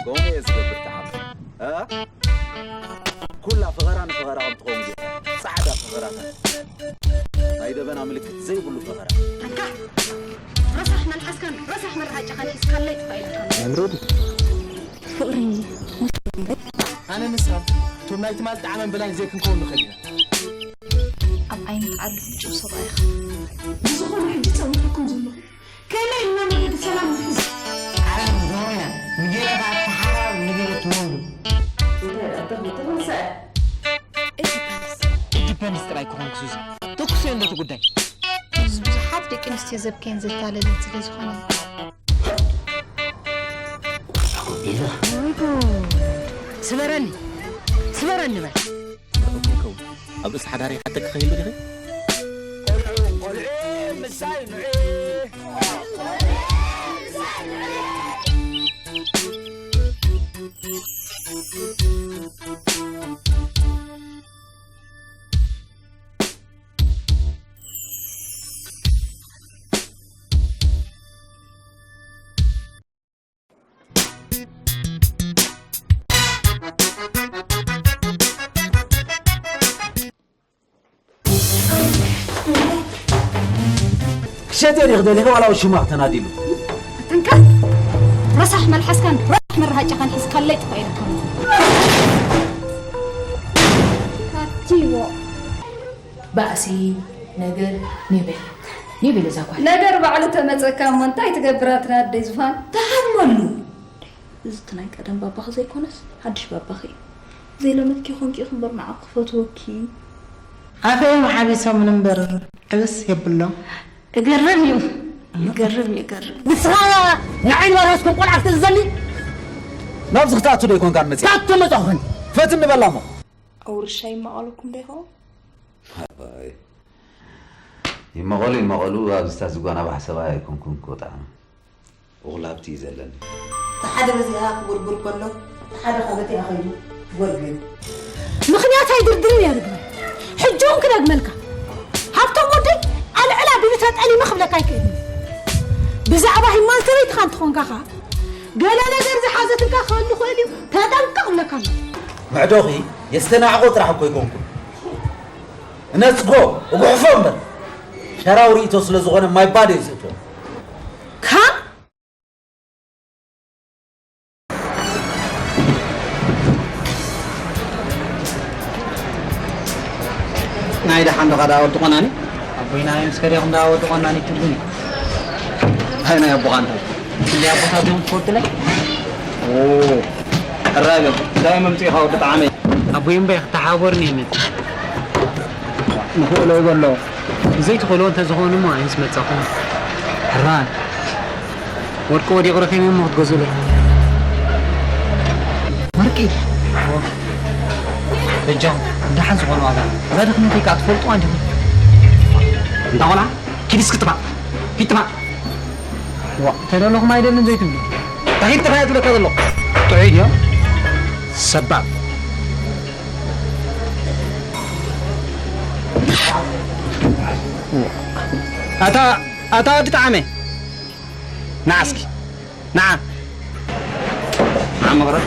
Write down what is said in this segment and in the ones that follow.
ከምኡ እየ ዝገብር ተዓም። እ? ኩላ ፈኸራ ንፈኸራ ከም ትኸውን ጌርካ። ጻዕዳ ፈኸራታት። ናይ ደበና ምልክት ዘይብሉ ፈኸራ። ኣንታ ረሳሕ መልሓስካን ረሳሕ መርሓጫኻን ሒዝካለይ ጥፋ ኢልካ። ፍቕሪ ኣነ ንሳ እቶም ናይ ትማል ጣዕመን ብላይን ዘይክንከውን ንኽእል ኢና። ኣብ ዓይኒ ዓዱ ምጭው ሰብኣይኻ። ንዝኾነ ሕጂ ጸዊዕኩም ዘለኹ ከመይ ኢልና መገዲ ሰላም ንሕዝ? ዓለም ዞርያ ንገለ ከኣ ተሓራር ንገለ ትወሉ። እንታይ ኣደኹ ተኸሰ? It depends። It depends ጥራይ ክኾን ክሱዚ። ተኩሰዮ እንደቲ ጉዳይ። እዚ ብዙሓት ደቂ ኣንስትዮ ዘብከየን ዘታለለን ስለ ዝኾነ። ስበረኒ፣ ስበረኒ በል። እኮ ይከውን። ኣብ ርእሲ ሓዳር ይሓተኪ ከይህሉ ዲኺ? ቆልዑ፣ ቆልዑ፣ ምሳይ ንዑ። ክሸጥ እየ ዲኺ ደሊኺ ዋላ ኣብ ሽማ ክተናዲሉ? ኣተንካ ረሳሕ መልሓስካን ረሳሕ መረሃጫኻን ሒዝካለይ ጥፋ ኢለካ። ካቲዎ። ባእሲ ነገር ኒበይ ኒበይ እዛ ጓል። ነገር ባዕሉ ተመጸካ እሞ እንታይ ትገብር ኣቲ ኣደይ ዝፋን? ተሃድመሉ። እዚ እቲ ናይ ቀደም ባባኺ ዘይኮነስ ሓድሽ ባባኺ እዩ። ዘይለመድኪ ኮንኪ ኢኺ እምበር ንዓኺ ክፈትወኪ። ኣፈዮም ሓቢሶምን እምበር ዕብስ የብሎም። እገርም እዩ። ይገርም፣ ይገርም። ንስኻ ንዓይ ንባርሃስኩም ቆልዓ ክትእዝዘኒ? ናብዚ ክትኣቱ ዶ ኣይኮንካን መጺኣ? ካብ ተመጻኹን። ፈትን ንበላ እሞ። ኣብ ውርሻ ይመቐለኩም ዶ ይኸውን? ኣባይ። ይመቐሉ፣ ይመቐሉ፣ ኣብዚ ታዝጓ ናባሕ ሰብኣይ ኣይኮንኩን እኮ ጣዕሚ። እኹል ሃብቲ እዩ ዘለኒ። እቲ ሓደ በዚኣ ክጉርጉር ከሎ፣ እቲ ሓደ ካብ በቲኣ ኸይዱ ክጎርግር። ምኽንያት ኣይድርድርን እያ ርግበ። ሕጂ እውን ክደግመልካ። ሃብቶም ወደይ ኣልዕላ ብብታ ጠሊመ ክብለካ ኣይክእልን። ብዛዕባ ሂማን ሰበይትኻ እንትኾንካ ኸኣ፣ ገለ ነገር ዝሓዘትልካ ክህሉ ይኽእል እዩ። ተጠንቀቕ እብለካ ኣለኹ። ምዕዶኺ የስተናዕቖ ጥራሕ እኮ ኣይኮንኩን። እነጽጎ፣ እጉሕፎ እምበር። ሸራዊ ርእይቶ ስለ ዝኾነ ማይ ባዶ እዩ ዝእትዎ። ካብ ናይ ደሓን ዶ ኸዳ ወዲ ቆናኒ? ኣቦይና ምስ ከደኹም ዳ ወዲ ቆናኒ ትብሉኒ? ኣይ ናይ ኣቦኻ እንታይ? ክንደይ ኣቦታት እዮም ትፈልጡለይ? ኦ፣ ሕራይ በል። እንታይ መምጽኢኻ ወዲ ጠዓመይ? ኣቦይ እምበይ ክተሓባበሩኒ እየ መጽእ። ንኽእሎ ይበሎ። ዘይትኽእሎ እንተዝኸውን እሞ ኣነስ መጻኹ። ሕራይ። ወርቂ ወዲቑ ረኺበ እሞ ክትገዝኡለይ። ወርቂ? በጃኹም፣ ደሓን ዝኾነ ዋጋ። እዛ ድኽነተይ ከኣ ትፈልጡዋ እንዲኹም። እንዳ ቆልዓ፣ ኪድ እስኪ ጥፋእ። ኪድ ጥፋእ። ዋ፣ ተደለኹም ኣይደልን ዘይትብሉ። እንታይ ጥፋእ ትብለካ ዘሎ? ጥዑይ ድዮ? ሰባብ። ኣታ፣ ኣታ ወዲ ጠዓመ። ንዓ እስኪ፣ ንዓ። ንዓ መቕረብ።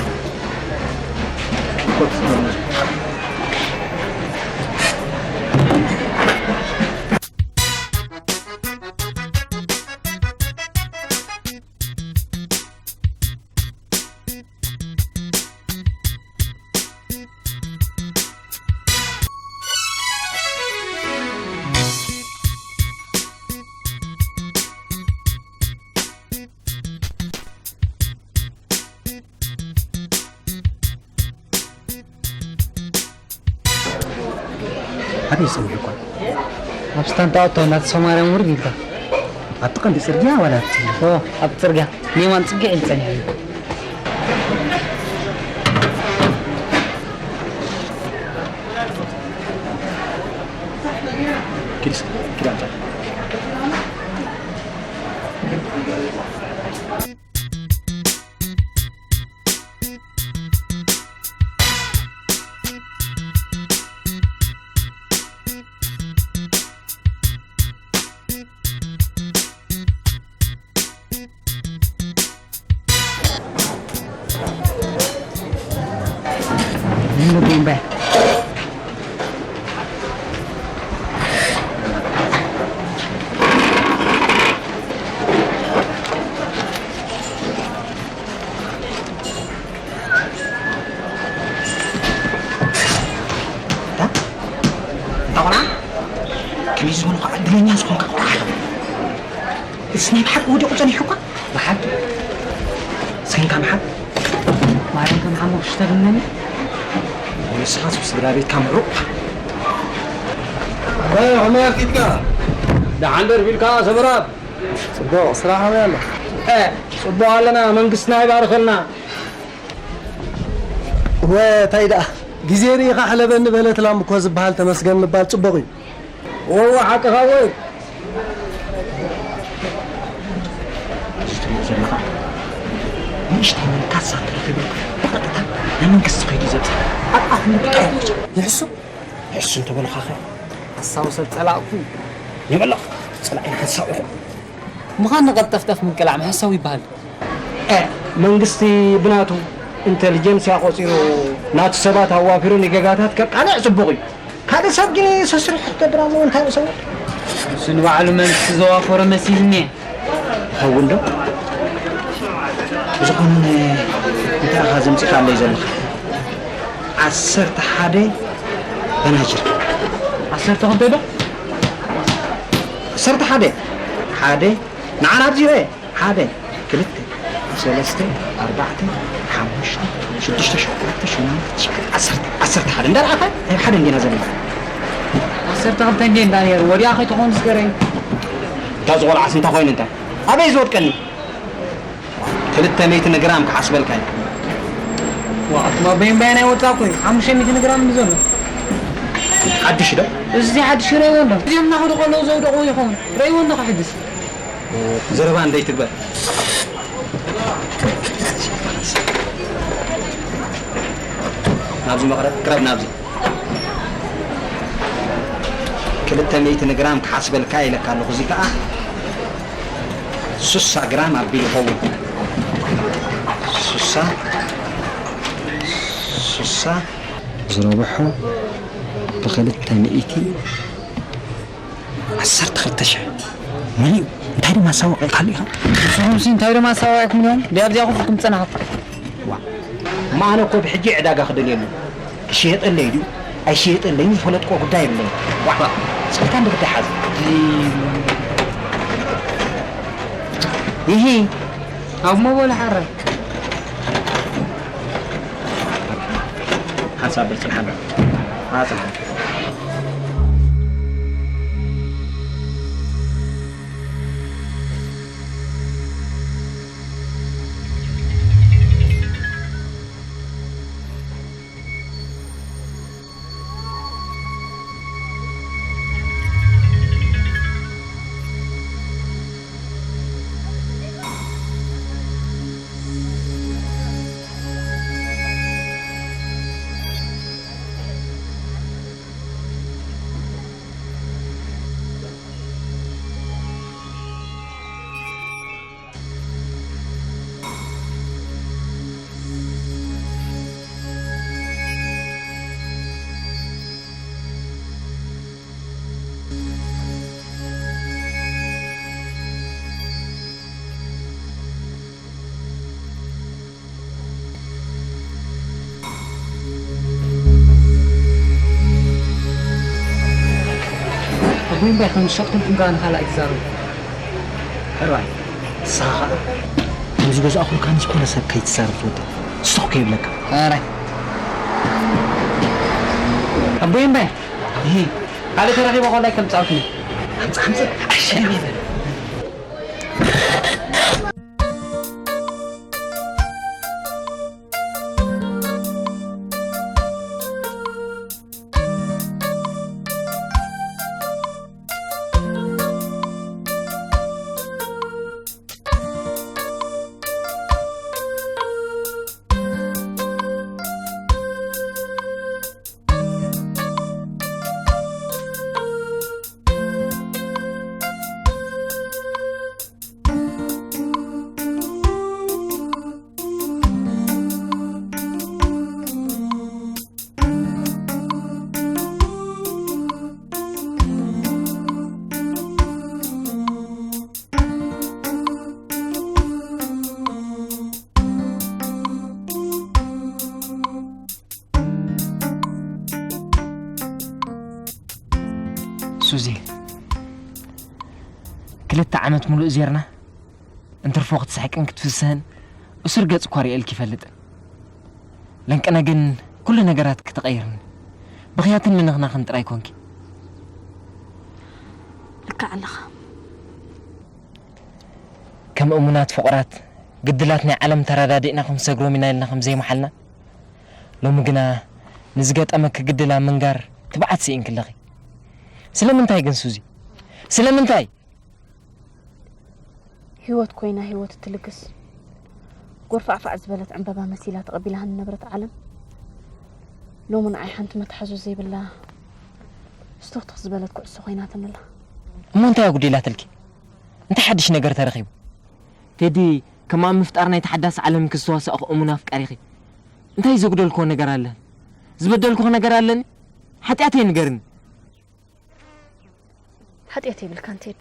ኣበይ ጸኒሕኳ? ኣብ ስታንታ ኣቶ እናተሰማርያ ውርድ ኢልካ። ኣብቲ ቀንዲ ጽርግያ ዋላ ኣብቲ? ኦ፣ ኣብቲ ጽርግያ። ኔማን ጽግዕ ኢሉ ጸኒሑ። ኪድ እስኪ፣ ኪድ ኣምጣ። እንታ ቆልዓ፣ ከመይ ዝበልኩ ዕድለኛ ዝኾንካ ቆልዓ ኢኻ። እዚ ናይ ብሓቂ ወዲቑ ጸኒሑ እኳ፣ ብሓቂ። ሰንካ ምሓር። ማርያም ከም ሓሙሽተ ብነኒ። ንስኻስ ስድራ ቤትካ ምሩቕ። ኣበይ ከመይ ኣርኪብካ? ደሓን ደርፊ ኢልካ ሰመራብ። ጽቡቕ፣ ስራሕ ከመይ ኣሎ? እ፣ ጽቡቕ ኣለና፣ መንግስትና ይባርኸልና። ወ፣ ታይ ደኣ፣ ግዜ ርኢኻ ሕለበኒ በለት ላም እኮ ዝበሃል ተመስገን ምባል ጽቡቕ እዩ። ወወ ሓቅኻ ወይ? ትሪኦ ዘለኻ ንእሽተይ መንካት ሳትረፍ ይብል ብቐጥታ ናይ መንግስቲ ከይዱ ዘብፅሕ ኣብ ኣፍ ምርጫ ይሕሱ። ይሕሱ እንተበልኻኸ ሓሳዊ ሰብ ጸላእኩ ይበሎ። ጸላኢ ሓሳዊ ምዃን ንቐልጠፍጠፍ ምንቅላዕ ምሕሳው ይበሃል። እ፣ መንግስቲ ብናቱ ኢንተሊጀንስ ኣቆጺሩ ናቱ ሰባት ኣዋፊሩ ንጌጋታት ከቃንዕ ጽቡቕ እዩ። ካልእ ሰብ ግን ሰስርሕ ከድራሞ ካልእ ሰብ ንባዕሉ መንግስቲ ዘዋፈሮ መሲልኒ። ይኸውን ዶ? ብዝኾነ እንታይ ኢኻ ዘምጺኻለይ ዘለኻ? ዓሰርተ ሓደ በናጅር። ዓሰርተ ክልተ ዶ? ዓሰርተ ሓደ። ሓደ። ንዓ ናብዚ ርአ። ሓደ፣ ክልተ፣ ሰለስተ፣ ኣርባዕተ፣ ሓሙሽተ፣ ሽዱሽተ፣ ሸውዓተ፣ ሸሞንተ፣ ትሽዓተ፣ ዓሰርተ። ዓሰርተ ሓደ። እንዳረኣኻ ናይ ሓደ እንዲና ዘለና። ዓሰርተ ክልተ እንዴ እንዳ ነይሩ፣ ወዲኣ ከይትኾን ዝገረኝ። እታ ዝቖልዓስ እንታይ ኮይኑ እንታይ? ኣበይ ዝወድቀኒ? ክልተ ሚእቲ ግራም ክሓስበልካ እዩ። ዋ፣ ኣቱም ኣቦይ እምባይ ናይ ወጻእኩ እዩ። ሓሙሽተ ሚእቲ ግራም እዩ ዘሎ። ሓድሽ ዶ? እዚ ሓድሽ ረእይዎ እንዶ። እዚኦም እናኸዱ ከለዉ ዘውደቑ ይኸውን። ረእይዎ እንዶ ክሕድስ። ዘረባ እንደይትግበር። ናብዚ መቕረብ፣ ቅረብ ናብዚ። ክልተ ሚእቲ ግራም ክሓስበልካ ኢለካ ኣለኹ። እዚ ከኣ ሱሳ ግራም ኣቢሉ ይኸውን። ሱሳ፣ ሱሳ ዝረብሖ ብኽልተ ሚእቲ ዓሰርተ ክልተ ሽሕ መሊኡ። እንታይ ድማ ኣሳወቐልካሉ ኢኻ? ንስኹምሲ እንታይ ድማ ኣሳዋዒኩም እዮም? ድያ ኣብዚኣ ኮፍ ኢልኩም ዝጸናሕኩም? ዋ፣ እሞ ኣነ እኮ ብሕጂ ዕዳጋ ክደልየሉ። ክሽየጠለይ ድዩ ኣይሽየጠለይን ዝፈለጥኮ ጉዳይ የብለይን። ዋ፣ ጽልታ እንዶ ግዳይ ሓዝ። ይሂ፣ ኣብ ሞባይል ሓራይ። ሓንሳብ በል ጽንሓና። ኣጽንሓ። ኣቦይ እምባይ ከም ዝሸጥኩም እምባ ንኻልኣይ ትዛረቡ። ሕራይ፣ ንስኻ ኸኣ ከም ዝገዛእኩልካ ምስ ኮነ ሰብ ከይትዛረብ ትወድእ። ስቕ ከይብለካ። ሕራይ። ኣቦይ እምባይ። እሂ። ካልእ ተረኺበ ኮላይ ከም ጻውትኒ። ኣምጽእ፣ ኣምጽእ፣ ኣሸንፍ። ሱዚ፣ ክልተ ዓመት ሙሉእ ዜርና፣ እንትርፎ ክትስሕቅን ክትፍስህን፣ እሱር ገጽ እኳ ርእየልኪ ይፈልጥን። ለንቅነ ግን ኩሉ ነገራት ክትቐይርኒ፣ ብኽያትን ምንኽናኽን ጥራይ ኮንኪ። ልክዕ ኣለኻ። ከም እሙናት ፍቑራት፣ ግድላት ናይ ዓለም ተረዳዲእና ክንሰግሮም ኢና ኢልና ከም ዘይመሓልና፣ ሎሚ ግና ንዝገጠመኪ ግድል ኣብ ምንጋር ትብዓት ስኢንኪ ኣለኺ። ስለምንታይ ግን ሱዚ? ስለምንታይ? ህይወት ኮይና ህይወት እትልግስ፣ ጎርፋዕፋዕ ዝበለት ዕምበባ መሲላ ተቐቢላ ዝነበረት ዓለም፣ ሎሚ ንዓይ ሓንቲ መትሓዞ ዘይብላ፣ ስቶኽቶኽ ዝበለት ኩዕሶ ኮይናትኒ ኣላ። እሞ እንታይ ኣጉዲላትልኪ? እንታይ ሓድሽ ነገር ተረኺቡ? ቴዲ፣ ከም ኣብ ምፍጣር ናይቲ ሓዳስ ዓለም ክዝተዋሳእኹ እሙን ኣፍቃሪኺ፣ እንታይ ዘጉደልክዎ ነገር ኣለኒ? ዝበደልክዎ ነገር ኣለኒ? ሓጢኣተይ ንገርኒ። ሓጢኣት የብልካን ቴዲ።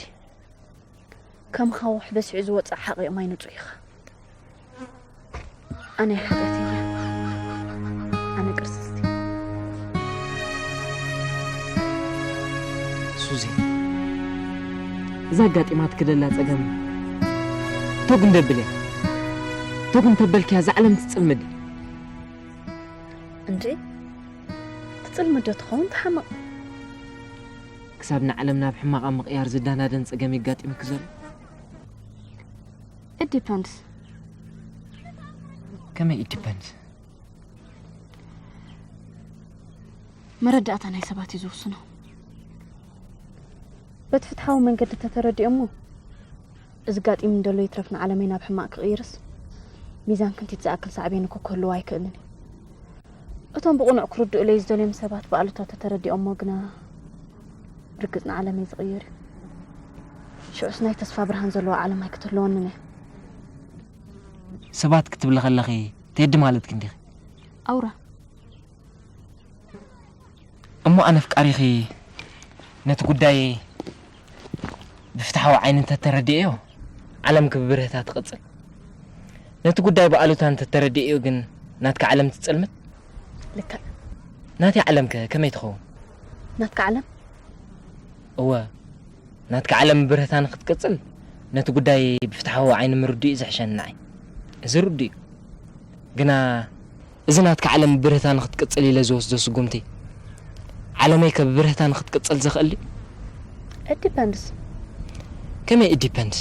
ከም ኻውሕ በሲዑ ዝወጽእ ሓቒቕ ማይ ንጹህ ኢኻ። ኣነ ሓጢኣተኛ፣ ኣነ ቅርስስቲ። ሱዚ፣ እዛ ኣጋጢማትኪ ደላ ጸገም ተጉ እንደብል እያ። ተጉ እንተበልክያ እዛ ዓለም ትጽልምድ። እንዴ፣ ትጽልምዶ ትኸውን ትሓምቕ። ክሳብ ንዓለም ናብ ሕማቕ ኣብ ምቕያር ዝዳናደን ጸገም የጋጢምኪ ዘሎ? It depends። ከመይ it depends? መረዳእታ ናይ ሰባት እዩ ዝውስኖ። በቲ ፍትሓዊ መንገዲ ተተረዲኦሞ፣ እዚ ጋጢም እንደሎ ይትረፍ ንዓለመይ ናብ ሕማቕ ክቕይርስ፣ ሚዛን ክንቲት ዝኣክል ሳዕቤን እኮ ክህልዎ ኣይክእልን እዩ። እቶም ብቕኑዕ ክርድኡለይ ዝደልዮም ሰባት ብኣሉታ ተተረዲኦሞ ግና፣ ብርግጽ ንዓለመይ ዝቕይር እዩ። ሽዑስ ናይ ተስፋ ብርሃን ዘለዋ ዓለም ኣይክትህልወንን እያ። ሰባት ክትብሊ ከለኺ ቴዲ ማለትኪ እንዲኺ? ኣውራ። እሞ ኣነ ኣፍቃሪኺ ነቲ ጉዳይ ብፍትሓዊ ዓይኒ እንተተረዲኤዮ፣ ዓለም ክብብርህታ ትቕጽል። ነቲ ጉዳይ ብኣሉታ እንተተረዲኤዮ ግን ናትካ ዓለም ትጽልምት። ልክዕ። ናተይ ዓለምከ ከመይ ትኸውን? ናትካ ዓለም? እወ፣ ናትካ ዓለም ብብርህታ ንኽትቅጽል ነቲ ጉዳይ ብፍትሓዊ ዓይኒ ምርድኡ እዩ ዝሕሸኒ ንዓይ። እዚ ርዱእ እዩ። ግና እዚ ናትካ ዓለም ብብርህታ ንኽትቅጽል ኢለ ዝወስዶ ስጉምቲ፣ ዓለመይ ከ ብብርህታ ንኽትቅጽል ዘኽእል ድዩ? It depends። ከመይ it depends?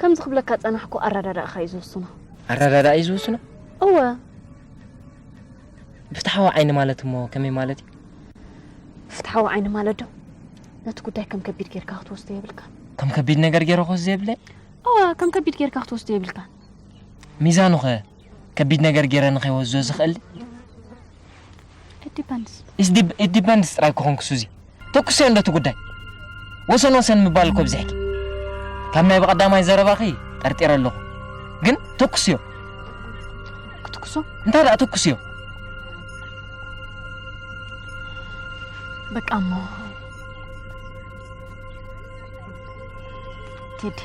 ከምዚ ክብለካ ጸናሕኩ፣ ኣረዳዳእኻ እዩ ዝውስኖ። ኣረዳዳእ እዩ ዝውስኖ? እወ። ብፍትሓዊ ዓይኒ ማለት እሞ ከመይ ማለት እዩ? ብፍትሓዊ ዓይኒ ማለት ዶ? ነቲ ጉዳይ ከም ከቢድ ጌርካ ክትወስዶ የብልካን። ከም ከቢድ ነገር ገይረ ክወስዶ የብለይ? እወ፣ ከም ከቢድ ጌርካ ክትወስዶ የብልካን። ሚዛኑ ኸ ከቢድ ነገር ገይረ ንኸይወስዶ ዝኽእል? It depends። Is dep-፣ it depends ጥራይ ክኾንኩ ሱዚ። ተኩስዮ እንዶ እቲ ጉዳይ። ወሰን ወሰን ምባል እኮ ብዝሕኪ። ካብ ናይ ብቐዳማይ ዘረባኺ ጠርጢረ ኣለኹ። ግን ተኩስዮ። ክትኩሶ? እንታይ ደኣ ተኩስዮ? በቃ እሞ። ቴዲ።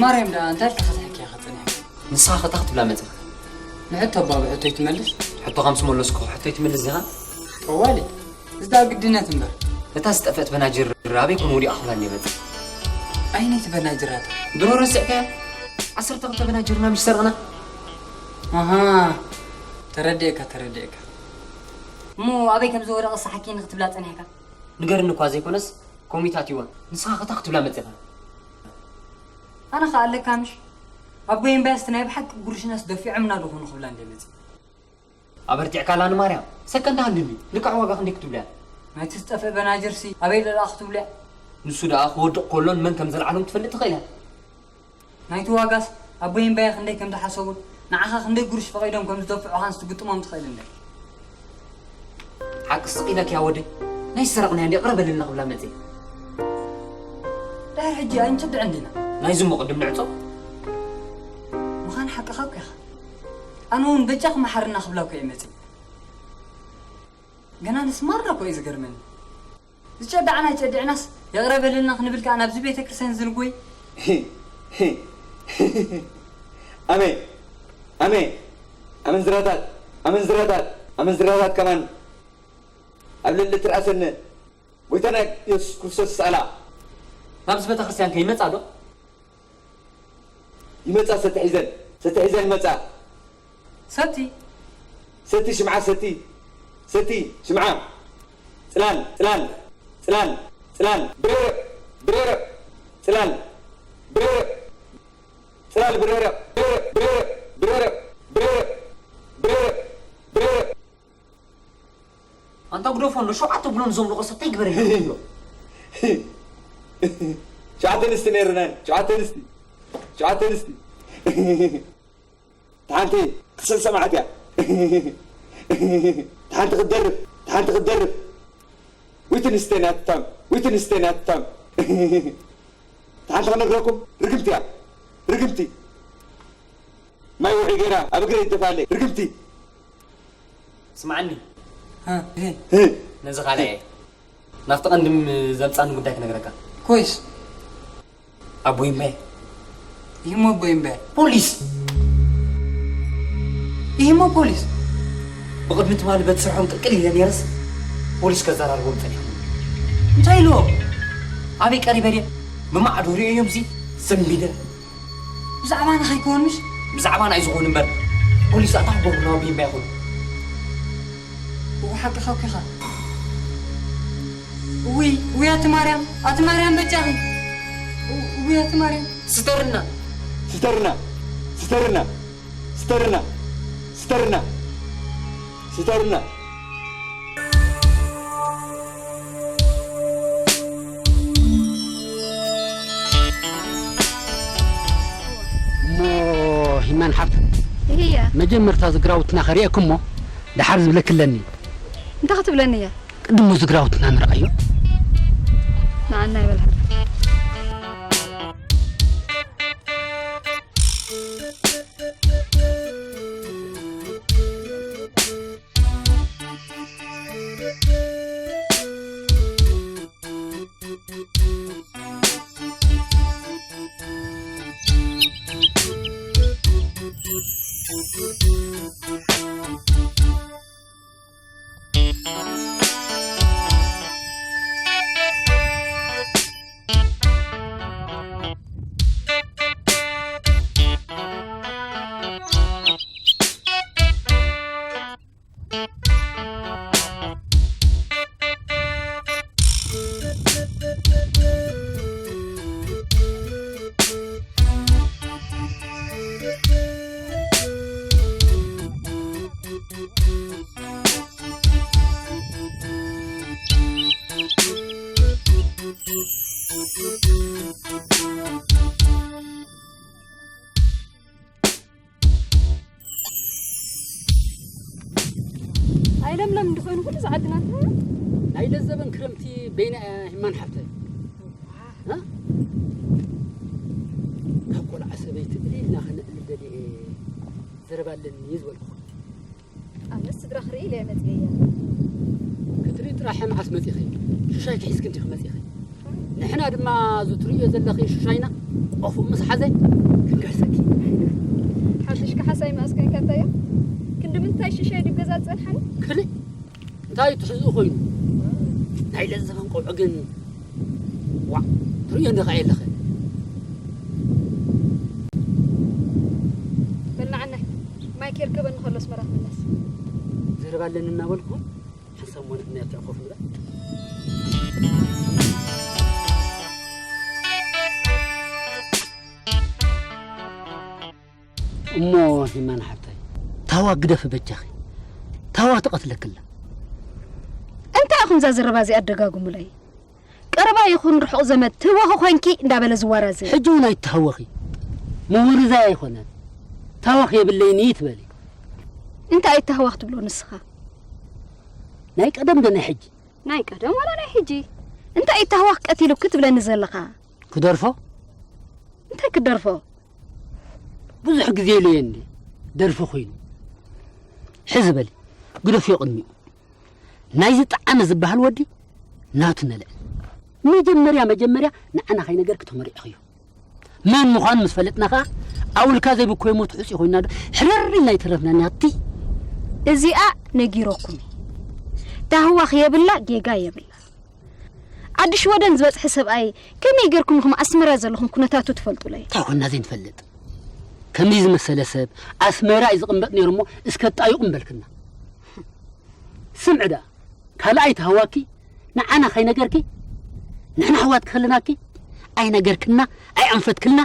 ማርያም ደኣ እንታይ ኢልካ ክትሕክያ ከጸኒሕካ? ንስኻ ከታ ክትብላ መጺኻ። ንሕቶ እባ ብሕቶይ ትመልስ? ሕቶ ከም ዝመለስኩ ሕቶይ ትምልስ ዲኻ? ጠዋሊ፣ እዚ ደኣ ግድነት እምበር። እታ ዝጠፍአት በናጅር ኣበይ ኮን ወዲቓ ክብላ እንደ መጽእ? ኣይነይቲ በናጅራታ? ድሮ ረሲዕካያ? ዓሰርተ ክልተ በናጅርና ምሽ ሰርቕና? ኣሃ፣ ተረዲእካ፣ ተረዲእካ። እሞ ኣበይ ከም ዝወደቐ ሰሓኪኒ ክትብላ ጸኒሕካ? ንገርኒ እኳ ዘይኮነስ ኮሚታት ይዋ ንስኻ ከታ ክትብላ መጺኻ። ኣነ ኸኣ ኣለካ ምሽ? ኣቦይ እምባያስ ናይ ብሓቂ ጉርሽናስ ደፊዖምና ዶ ኾኑ ክብላ እንደ መጺ። ኣበርቲዕካላ ንማርያም ሰከንዳ ሃልኒ ልክዕ ዋጋ ክንደይ ክትብልያ? ናይቲ ዝጠፍአ በናጀርሲ ኣበይ ለላ ክትብልያ? ንሱ ደኣ ክወድቕ ከሎን መን ከም ዘልዓሎም ትፈልጥ ትኽእል እያ። ናይቲ ዋጋስ ኣቦይ እምባያ ክንደይ ከም ዝሓሰቡን ንዓኻ ክንደይ ጉርሽ ፈቒዶም ከም ዝደፍዑኻን ክትግጥሞም ትኽእል እንደ። ሓቂ ስቕ ኢለኪ ኣወደይ፣ ናይ ዝሰረቕናዮ እንዲ ቅረበልና ክብላ መጺ። ድሕሪ ሕጂ ኣይንጽድዕን ዲና? ናይዚ እሞ ቅድም ንዕጾ። ምዃን ሓቅኻ እኮ ኢኻ። ኣነ እውን በጃኺ መሓርና ክብላ እኮ እየ መጺ። ገና ንስማርና እኮ እዩ ዝገርመኒ። ዝጨዳዕና ጨዲዕናስ ይቕረ በለልና ክንብል ከኣ ናብዚ ቤተ ክርስቲያን ዝንጎይ። ኣሜ ኣሜ ኣመንዝራታት ኣመንዝራታት ኣመንዝራታት ከማን ኣብ ልዕሊ ትርኣሰነ ጎይታና የሱስ ክርስቶስ ይስኣላ። ናብዚ ቤተ ክርስቲያን ከ ይመጻ ዶ? ይመጻ ሰቲ ሒዘን ሰቲ ሒዘን ይመጻ። ሰቲ ሰቲ ሽምዓ ሰቲ ሰቲ ሽምዓ ጽላል ጽላል ጽላል ጽላል ብሬረ ብሬረ ጽላል ብሬረ ጽላል ብሬረ ብሬረ ብሬረ ብሬረ ብሬረ ብሬረ ኣንታ ግደፎ ኣሎ ሸውዓተ ብሎን ዞም ልቆሰ እንታይ ግበረ ይብሎ። ሸውዓተ ኣንስቲ ነይሩናን ሸውዓተ ኣንስቲ ሸውዓተ ኣንስቲ ሓንቲ ክትስዕስዕ መዓት እያ ሓንቲ ክትደርፍ ሓንቲ ክትደርፍ ዊትንስተን እያ ትታም ዊትንስተን እያ ትታም ሓንቲ ክነግረኩም ርግምቲ እያ ርግምቲ ማይ ውዒ ገይራ ኣብ እግረይ ትደፋለይ ርግምቲ ስምዓኒ ነዚ ካልኣየ ናብቲ ቀንድም ዘምጻኒ ጉዳይ ክነግረካ ኮይስ ኣቦይ እምባየ ይህሞ ኣቦይ እምባየ ፖሊስ ይህሞ ፖሊስ ብቕድሚ ትማሊ በቲ ስርሖም ቅልቅል ኢለ ነይረስ ፖሊስ ከዘራርቦም ጸኒሖም እንታይ ኢልዎም ኣበይ ቀሪበ ድየ ብማዕዶ ርእዮም ሲ ሰንቢደ ብዛዕባና ከይከውን ምሽ ብዛዕባና እዩ ዝኾን እምበር ፖሊስ ኣታ ክገብሩ ናብ ቢምባ ይኹን እው ሓቅኻ እኮ ኢኻ እውይ እውይ ኣቲ ማርያም ኣቲ ማርያም በጃኺ እውይ ኣቲ ማርያም ስተርና ስተርና ስተርና ስተርና ስተርና ስተርና እሞ ሂማን ሓፍት እያ መጀመርታ ዝግራውትና ከርእየክ እሞ ደሓር ዝብለክ ኣለኒ እንታይ ክትብለኒ እያ ቅድሞ ዝግራውትና ንርኣዮ ንዓና ይበልሃል ኣይለምለም እንድኾይኑ ኩሉ ዝዓድና እንታይ ናይ ለዘበን ክረምቲ በይና እያ ሂማን ሓፍተይ እ? ካብ ቆልዓ ሰበይቲ እልልና ከነዕልል ደልየ እየ ዘረባ ኣለኒ ዝበልኩ ኣነስ ስድራ ክርኢ ኢለ እየ መፅየ ክትርኢ ጥራሕ መዓስ መፂኺ ሽሻይ ክሒዝኪ እንዲኺ መፂኺ ንሐ ንሕና ድማ እዚ ትርእዮ ዘለኺ ሽሻይና ቆፉ ምስ ሓዘ ክንግሕሰኪ። ሓድሽ ካሕሳይ መኣስ ኮይንካ እንታዮ? ክንዲ ምንታይ ሽሻይ ድብ ገዛ ዝጸንሓኒ? ክሊ እንታይ ትሕዝኡ ኮይኑ? ናይ ለዘበን ቆልዑ ግን ዋዕ ትርእዮ እንደ ኸዓ የለኸ። በልናዓናይ ማይ ኬርከበኒ ከሎ ኣስመራ ክምለስ። ዘረባ ኣለኒ እናበልኩ ሓንሳብ እሞ ንሕና ኣብታ ኮፍ ንበል። እሞ ሂማን ሓብታይ፣ ታዋ ግደፊ በጃኺ። ታዋ ትቐትለክላ። እንታይ ኢኹም እዛ ዘረባ እዚኣ ኣደጋግሙለይ? ቀረባ ይኹን ርሑቕ ዘመድ ትህወኺ ኮይንኪ እንዳበለ ዝዋራዘ። ሕጂ እውን ኣይትተሃወኺ። ምውርዛይ ኣይኮነን። ታዋኽ የብለይን እዩ ትበሊ። እንታይ ኣይተሃዋኽ ትብሎ ንስኻ? ናይ ቀደም ዶ ናይ ሕጂ? ናይ ቀደም ዋላ ናይ ሕጂ? እንታይ ኣይተሃዋኽ ቀቲሉኪ ትብለኒ ዘለኻ? ክደርፎ? እንታይ ክደርፎ? ብዙሕ ግዜ ኢለዮ እንዴ ደርፊ ኮይኑ። ሕዚ በሊ፣ ግደፍዮ ቅድሚኡ። ናይዚ ጠዓመ ዝበሃል ወዲ ናቱ ነልዕል። መጀመርያ መጀመርያ ንዓና ከይነገርኪ ተመሪዕኽዮ። መን ምዃኑ ምስ ፈለጥና ኸዓ ኣውልካ ዘይብኮ ሞት ሕጹ ኮይና ዶ ሕርር ኢልና ኣይተረፍናን ያቲ። እዚኣ ነጊረኩም። ታህዋኽ የብላ፣ ጌጋ የብላ። ዓዲ ሽወደን ዝበጽሐ ሰብኣይ ከመይ ጌርኩም ኢኹም ኣስመራ ዘለኹም ኩነታቱ ትፈልጡለይ? እንታይ ኮይና ዘይንፈልጥ? ከምዚ ዝመሰለ ሰብ ኣስመራ እዩ ዝቕመጥ ነይሩ እሞ እስከ ጣይቑ እምበልክና። ስምዒ ደኣ፣ ካልኣይ ተሃዋኪ ንዓና ከይነገርኪ፣ ንሕና ኣሕዋት ክህልናኪ ኣይነገርክና፣ ኣይኣንፈትክልና።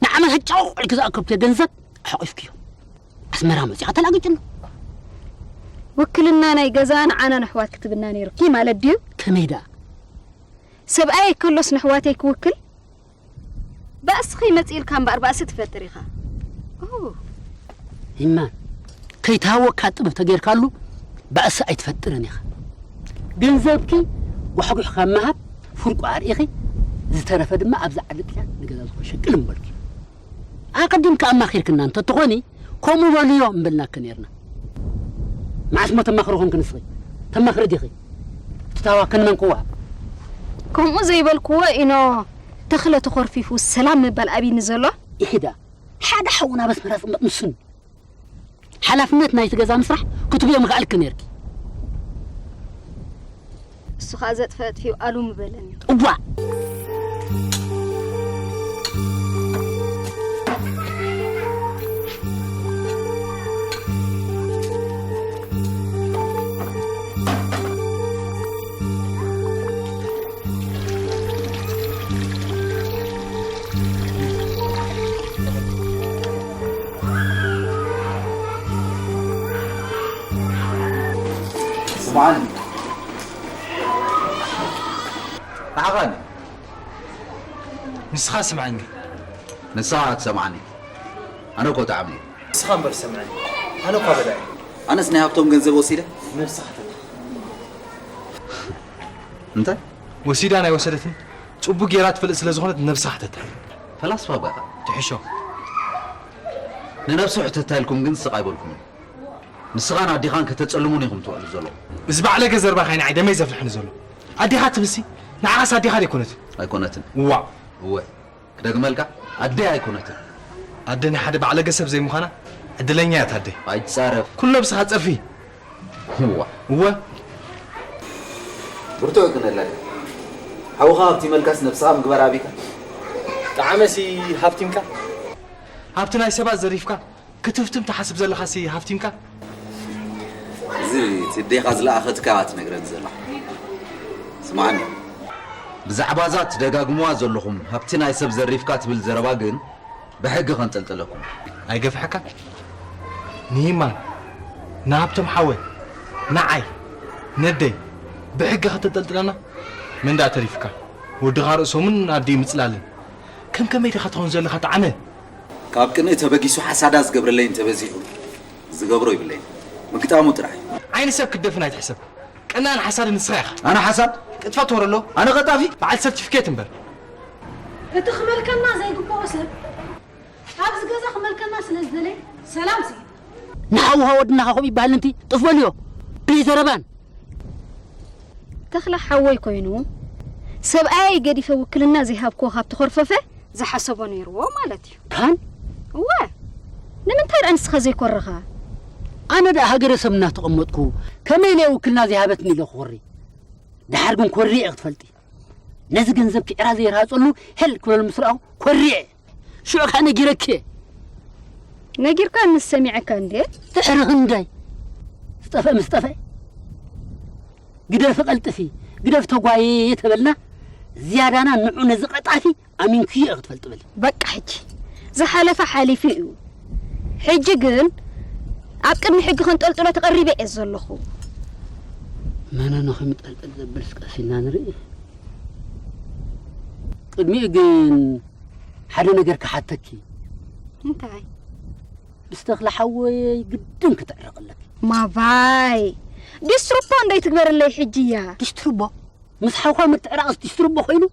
ንዓመት ጫቑ ኢልኪ ዝኣከብክዮ ገንዘብ ሓቒፍክዮ። ኣስመራ መጺኻ ተላጊጭሉ። ውክልና ናይ ገዛ ንዓና ንኣሕዋት ክትብና ነይሩኪ ማለት ድዩ? ከመይ ደኣ? ሰብኣየይ ከሎስ ንኣሕዋተይ ክውክል? ባእሲ ከይመጽእ ኢልካ እምበኣር ባእሲ ትፈጥር ኢኻ። ኦ። ይማን፣ ከይተሃወካ ጥበብ ተጌርካሉ ባእሲ ኣይትፈጥርን ኢኻ። ገንዘብኪ ጓሕጉሕካ ምሃብ ፍርቁ ኣርኢኺ፣ ዝተረፈ ድማ ኣብዚ ዓዲ ጥልያን ንገዛ ዝኾን ሸቅል እምበልኪ። ኣቐዲምካ ኣማኺርክና እንተትኾኒ፣ ከምኡ በልዮ እምበልናኪ ኔርና። መዓስ እሞ ተማኽሪ ኾንኪ ንስኺ? ተማኽሪ ዲኺ? እቲ ታዋኪ ንመን ክወሃብ? ከምኡ ዘይበልክዎ ኢኖ ተኽለ ተኾርፊፉ ሰላም ምባል ኣብይኒ ዘሎ? ኢኺ ደኣ፣ ሓደ ሓውና ኣብ ኣስመራ ዝቕመጥ ንሱን። ሓላፍነት ናይቲ ገዛ ምስራሕ ክትብዮ ምኽኣልኪ ኔርኪ። እሱ ኸኣ ዘጥፍአ ኣጥፊኡ ኣሉ ምበለኒ። እዋእ! ስምዓኒ። ንዓኻ ንስኻ ስምዓኒ። ንስኻ ክትሰምዓኒ። ኣነ እኮ ጠዓመ እየ። ንስኻ እምበር ሰምዐኒ። ኣነ እኳ በዳኢ። ኣነስ ናይ ሃብቶም ገንዘብ ወሲደ? ነብስኻ ተታ። እንታይ? ወሲዳ ናይ ወሰደትን ጽቡቅ ጌራ ትፈልጥ ስለ ዝኾነት ነብስኻ ተታ። ፈላስፋ በቃ። ትሕሾ። ንነብሱ ሕተታ ኢልኩም ግን ስቕ ኣይበልኩምን። ንስኻን ኣዴኻን ከተጸልሙን ኢኹም ትውዕሉ ዘለኹም። እዚ ባዕለገ ዘረባኻ እዩ ንዓይ ደመይ ዘፍልሐኒ ዘሎ። ኣዴኻ ትብልሲ ንዓኻስ ኣዴኻ ደይኮነትን? ኣይኮነትን። እዋ። እወ። ክደግመልካ፣ ኣደይ ኣይኮነትን። ኣደ ናይ ሓደ ባዕለገ ሰብ ዘይምዃና ዕድለኛ እያ እታ ኣደይ። ኣይትጻረፍ። ኩሉ ነብስኻ ጸርፊ። እዋ። እወ። ብርቱዕ ግን ኣለካ። ሓውኻ ሃብቲመልካስ ነብስኻ ምግባር ኣቢካ። ጠዓመሲ ሃብቲምካ። ሃብቲ ናይ ሰባት ዘሪፍካ ክትህብትም ትሓስብ ዘለኻሲ ሃብቲምካ። እዚ እቲ ኣዴኻ ዝለኣኸትካ ትነግረኒ ዘላ። ስምዓኒ። ብዛዕባ እዛ ትደጋግሙዋ ዘለኹም ሃብቲ ናይ ሰብ ዘሪፍካ ትብል ዘረባ ግን ብሕጊ ከንጠልጥለኩም። ኣይገፍሐካ? ንሂማን፣ ንሃብቶም ሓወይ፣ ንዓይ፣ ነደይ ብሕጊ ከተንጠልጥለና? መን ደኣ ተሪፍካ? ወድኻ ርእሶምን ኣደይ ምጽላልን። ከም ከመይ ዲኻ ትኸውን ዘለኻ ጠዓመ? ካብ ቅንኢ ተበጊሱ ሓሳዳ ዝገብረለይ እንተበዚሑ፣ ዝገብሮ ይብለይን። ምግጣሙ ጥራሕ እዩ። ዓይኒ ሰብ ክትደፍን ኣይትሕሰብ። ቅናእን ሓሳድን ንስኻ ኢኻ። ኣነ ሓሳድ? ቅጥፈት ወረሎ። ኣነ ቀጣፊ? በዓል ሰርቲፊኬት እምበር። እቲ ክመልከና ዘይግብኦ ሰብ ኣብዚ ገዛ ክመልከና ስለ ዝደለየ ሰላም ስኢኑ። ንሓውኻ ወድናኻ ከምኡ ይበሃል እንቲ ጥፍ በልዮ። ብዘረባን። ተኽለ ሓወይ ኮይኑ ሰብኣየይ ገዲፈ ውክልና ዘይሃብክዎ ካብ ተኾርፈፈ ዝሓሰቦ ነይርዎ ማለት እዩ። ካን? እወ። ንምንታይ ደኣ ንስኻ ዘይኮረኻ? ኣነ ደኣ ሃገረ ሰብ እናተቐመጥኩ ከመይ ኢለ ውክልና ዘይሃበትኒ ኢለ ክኾሪ? ደሓር ግን ኮሪዐ ክትፈልጢ። ነዚ ገንዘብ ክዕራ ዘይረሃጸሉ ሄል ክብለሉ ምስ ረኣኹ ኮሪዐ። ሽዑ ከኣ ነጊረኪ። ነጊርካ ምስ ሰሚዐካ እንዴ? ድሕሪ ክንደይ? ዝጠፍአ ምስ ጠፍአ። ግደፊ ቀልጥፊ፣ ግደፍ ተጓየ ተበልና፣ ዝያዳና ንዑ ነዚ ቀጣፊ ኣሚንክዮ ኢኺ ትፈልጢ በሊ። በቃ ሕጂ ዝሓለፈ ሓሊፉ እዩ። ሕጂ ግን ኣብ ቅድሚ ሕጊ ከንጠልጥሎ ተቐሪበ እየ ዘለኹ። መነኑ ከምጠልጥል ዘብልስ ቀስ ኢልና ንርኢ። ቅድሚኡ ግን ሓደ ነገር ክሓተኪ። እንታይ? ምስ ተኽለ ሓወይ ግድን ክትዕረቕ ኣለኪ። ማባይ፣ ዲስትሩፖ እንዶ ይትግበረለይ ሕጂ እያ። ዲስትሩቦ? ምስ ሓውኻ ምትዕራቕስ ዲስትሩቦ ኮይኑ?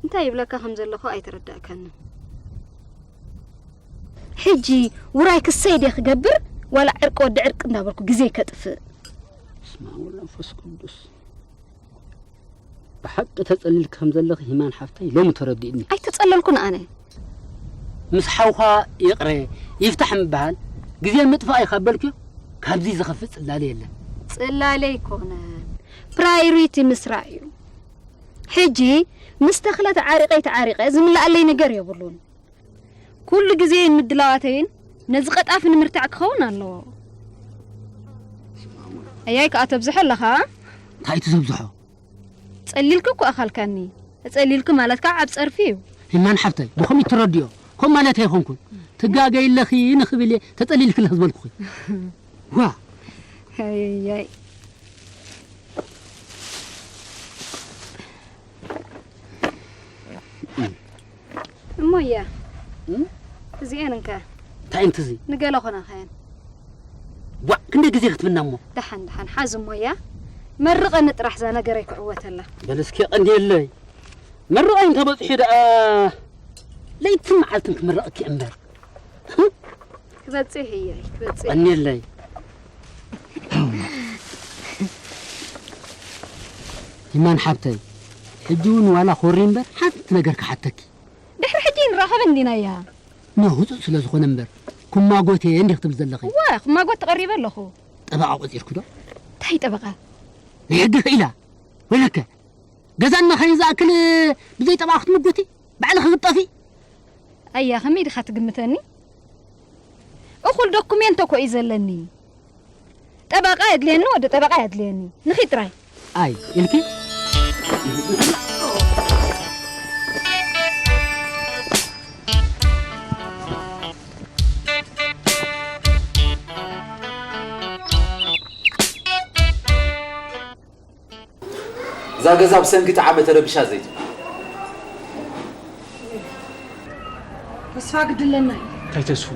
እንታይ ይብለካ ከም ዘለኹ ኣይተረዳእካንን። ሕጂ ውራይ ክሰይ ድየ ክገብር፣ ዋላ ዕርቂ ወዲ ዕርቂ እንዳበልኩ ግዜ ከጥፍእ? በስመ ኣብ ወወልድ ወመንፈስ ቅዱስ። ብሓቂ ተጸሊልኪ ከም ዘለኺ ሂማን ሓፍተይ ሎሚ ተረዲእኒ። ኣይተጸለልኩን ኣነ። ምስ ሓውኻ ይቕረ ይፍታሕ ምበሃል ግዜ ምጥፋእ እዩ ካብ በልክዮ፣ ካብዚ ዝኸፍእ ጽላለ የለን። ጽላለ ኣይኮነን፣ ፕራዮሪቲ ምስራዕ እዩ። ሕጂ ምስ ተኽለ ተዓሪቐ ኣይተዓሪቐ ዝምልኣለይ ነገር የብሉን። ኩሉ ግዜን ምድላዋተይን ነዚ ቀጣፊ ንምርታዕ ክኸውን ኣለዎ። ኣያይ ከኣ ተብዝሖ ኣለኻ። እንታይ ትዘብዝሖ? ጸሊልኪ እኮ ኣኻልካኒ። ጸሊልኪ ማለት ከኣ ኣብ ጸርፊ እዩ። ሂማን ሓፍተይ፣ ብኸምኡ ትረድዮ። ከም ማለት ኣይኾንኩን። ትጋገይ ኣለኺ ንኽብል እየ ተጸሊልኪ ኣለኺ ዝበልኩኺ። ዋ። ኣያይ። እሞ እያ። እም? እዚኤን እንከ? እንታይ እንት እዚ? ንገለ ኾናኸየን። ዋ፣ ክንደይ ግዜ ክትብና እሞ? ደሓን፣ ደሓን፣ ሓዝ እሞ እያ። መርቐኒ ጥራሕ እዛ ነገረይ ክዕወተላ። በል እስኪ የቐንየለይ። መርቐይ እንተበጺሑ ደኣ ለይትን መዓልትን ክምረቐኪ እምበር። ክበጽሕ እየ፣ ክበጽሕ። ቀንየለይ። ሂማን ሓብተይ፣ ሕጂ እውን ዋላ ኮሪ እምበር ሓንቲ ነገር ክሓተኪ። ድሕሪ ሕጂ ንራኸብ እንዲና እያ። ኖ፣ ህጹጽ ስለ ዝኾነ እምበር፣ ኩማጎቴ እንዲህ ክትብል ዘለኺ። እወ፣ ክማጎት ተቐሪበ ኣለኹ። ጠበቓ ቆጺርኩ ዶ? እንታይ ጠበቓ? ናይ ሕጊ ክኢላ። ወይለከ፣ ገዛ እናኸየ ዝኣክል ብዘይ ጠበቓ ክትምጉቲ? ባዕልኺ ክትጠፊ? ኣያ፣ ከመይ ዲኻ ትግምተኒ? እኹል ዶኩሜንቶ እኮ እዩ ዘለኒ። ጠበቓ የድልየኒ፣ ወዲ ጠበቓ የድልየኒ። ንኺድ ጥራይ። ኣይ፣ ኢልኪ? እዛ ገዛ ብሰንኪ ጣዕመ ተረቢሻ ዘይትብል። ተስፋ ግድለና እዩ። እንታይ ተስፉ?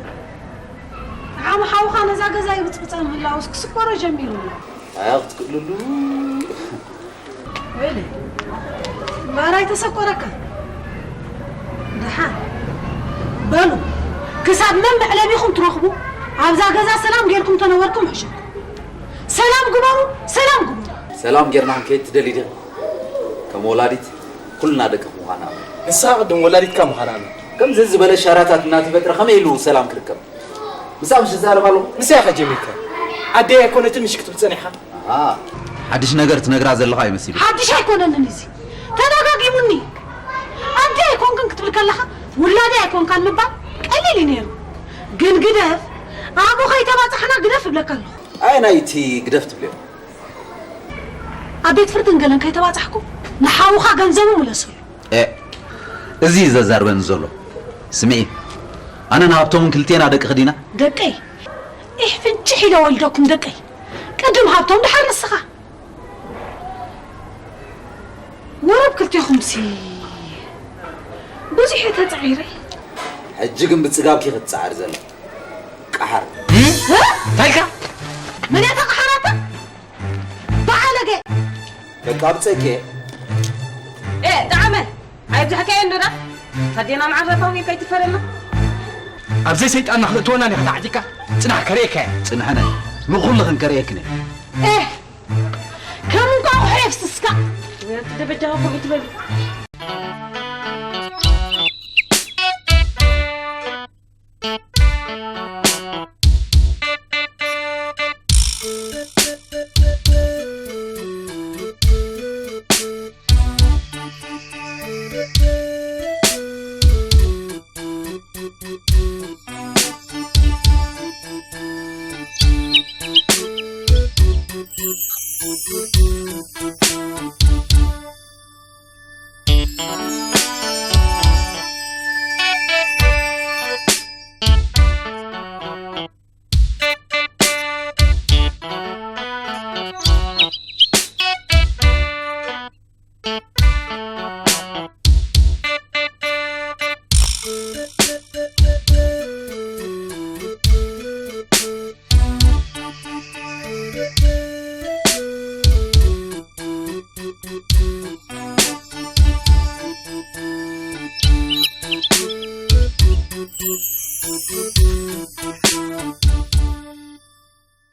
ዓሚ ሓውኻ ነዛ ገዛ ይብጽብጻ ምህላውስ ክስቆሮ ጀሚሩ ኣሎ። ኣያ ክትክእልሉ። ወይለ፣ እምበኣር ኣይተሰቆረካ። ደሓን በሉ፣ ክሳብ መን መዕለቢኹም ትረኽቡ፣ ኣብዛ ገዛ ሰላም ጌርኩም ተነበርኩም ሕሸኩም። ሰላም ግበሩ፣ ሰላም ግበሩ። ሰላም ጌርና ክንከይድ ትደሊ ዲኺ? ከም ወላዲት ኩልና ደቅኺ ምዃና ኣምን። ንስኻ ቅድም ወላዲትካ ምዃና ኣምን። ከምዚ ዝበለ ሻራታት እናተፈጥረ ከመይ ኢሉ ሰላም ክርከብ? ምስኣ ምሽ ዝዛረብ ኣለኹ? ምስኣ ኢኻ ጀሚርካ። ኣደይ ኣይኮነትን ምሽ ክትብል ጸኒሕካ? ኣሃ። ሓድሽ ነገር ትነግራ ዘለኻ ኣይመስልን። ሓድሽ ኣይኮነንን እዚ። ተደጋጊሙኒ። ኣደይ ኣይኮንክን ክትብል ከለኻ ውላደይ ኣይኮንካን ምባል ቀሊል እዩ ነይሩ። ግን ግደፍ፣ ኣብኡ ከይተባጻሕና ግደፍ እብለካ ኣለኹ። ኣየናይ እቲ ግደፍ ትብልዮ? ኣብ ቤት ፍርድን ገለን ከይተባጻሕኩ ንሓውኻ ገንዘቡ ምለሰሉ። ኤ፣ እዚ እዩ ዘዛርበኒ ዘሎ። ስምዒ፣ ኣነን ሃብቶምን ክልቴና ደቅኺ ዲና? ደቀይ፣ ኢሕ ፍንጭሕ ኢለ ወልደኩም ደቀይ። ቅድም ሃብቶም ድሓር ንስኻ። ወረብ ክልቴኹምሲ ብዙሕ እየ ተጻዒረ። ሕጂ ግን ብጽጋብኪ ክትጻዓሪ ዘለኪ። ቀሓር። እ? እንታይ ኢልካ? መን እያ እታ ቀሓር ኣታ? በዓለገ። በቃ ብጸኬ። ኤ፣ ጣዕመ፣ ኣይብዛሕካዮ እንዶ ዳ? ታዴና መዓረታዊ ከይትፈረና። ኣብ ዘይ ሰይጣንና ክእትወና ዲኻ ተዓጢቕካ? ጽናሕ ከርእየካ እየ። ጽንሕነ፣ ንኹሉ ክንከርእየክን እየ። ኤ፣ ከም እንቋቑሖ የፍስስካ። ደበዳኹም ይትበሉ።